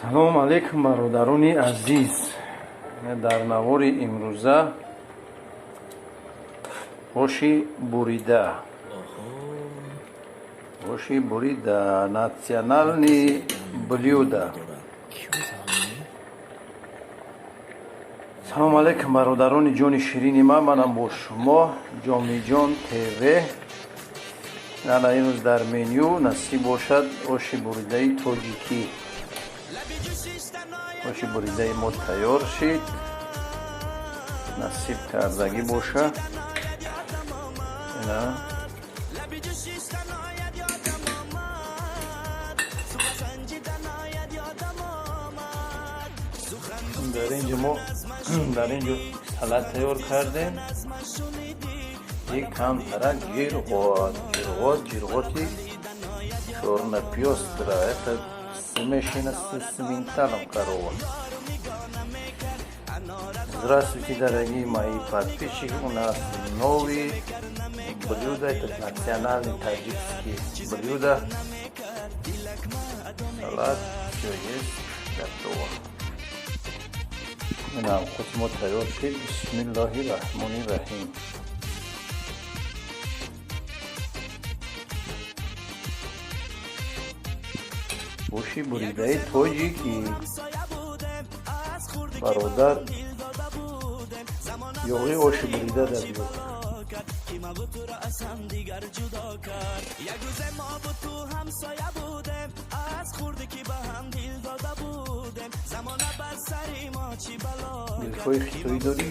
Салом алейкум, бародарони азиз! Дар навори имрӯза оши бурида, оши бурида, национальный блюдо. Салом алейкум, бародарони ҷони ширини ман! Манам бо шумо Ҷомиҷон ТВ. Ана имрӯз дар меню насиб бошад оши буридаи тоҷикӣ. Оши буридаи мо тайёр шид, насиб кардагӣ боша. Ина дар инҷо мо дар инҷо салат тайёр кардем и камтарак ҷирғот, ҷирғот, ҷирғоти чёрно-пёстрая, это смешано с симменталом корова. Здравствуйте, дорогие мои подписчики! У нас новые блюда. Это национальный таджикский блюдо. Салат, все есть, готово. Ина овқоти мо тайёр шид. Бисмиллоҳи раҳмони раҳим. Оши буридаи тоҷикӣ, бародар, ёғи оши бурида дар биё. Гилкҳои хитоӣ дорӣ?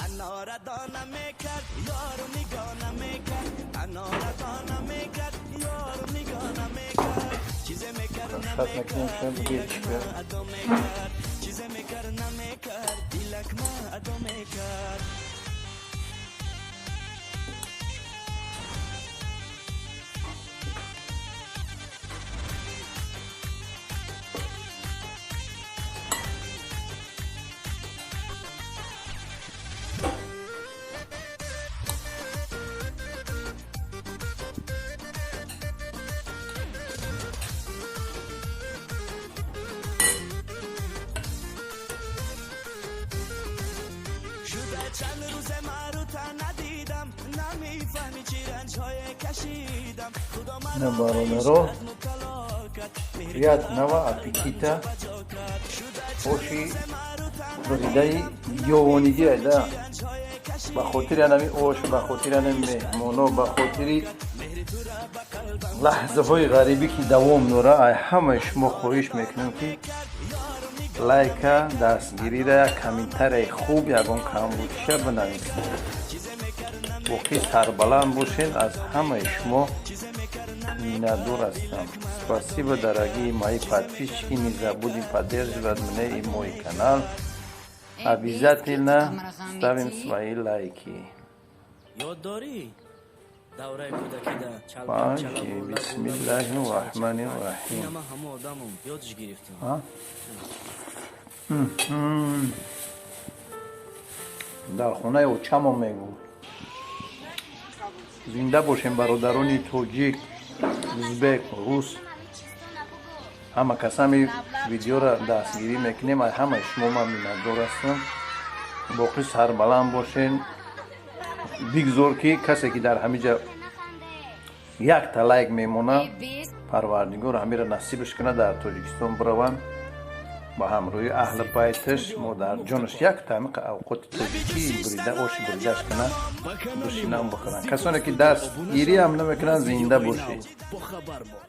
Анора дона мекард, ёру нигоҳ намекард. Анора дона мекард, ёру нигоҳ намекард. Чизе мекард, намекард, адо мекард. Чизе мекард, намекард, дилак ма адо мекард. Чанд рӯзе марута надидам, намефаҳми чӣ ранҷҳое кашидам. Худо На, бародаро, приятного аппетита! Оши буридаи ёвонигӣ айда. Ба хотири анами ош, ба хотири анами меҳмоно, ба хотири лаҳзаҳои ғарибӣ, ки давом дора, ай ҳамаи шумо хоҳиш мекунем, ки лайка, дастгирира, як комментарияи хуб, ягон камбудиша бинависед. Боқӣ сарбаланд бошед. Аз ҳамаи шумо миннатдор ҳастам. Спасибо, дорогие мои подписчики! Не забудем поддерживать меня и мой канал. Обязательно ставим свои лайки. Ёд дорӣ давраи кӯдакида? Панҷи, бисмиллаҳи раҳмани раҳим. Инама ҳама одамум ёдш гирифтам. Дар хонаи очамо мегӯ. Зинда бошем, бародарони тоҷик, узбек, рус, ҳама касами видеоро дастгирӣ мекунем. Ай ҳамаи шумо ман миннатдор ҳастам. Боқӣ сарбаланд бошен. Бигзор, ки касе ки дар ҳамиҷа якта лайк мемона, Парвардигор ҳамира насибаш кунад, дар Тоҷикистон бираванд, ба ҳамроҳи аҳли байташ, модарҷонаш якта ҳамиқа авқоти тоҷикӣ бурида, оши буридаш кунад, бишинан, бихӯранд. Касоне ки дастгириам намекунанд, зинда бошед. Бохабар бош.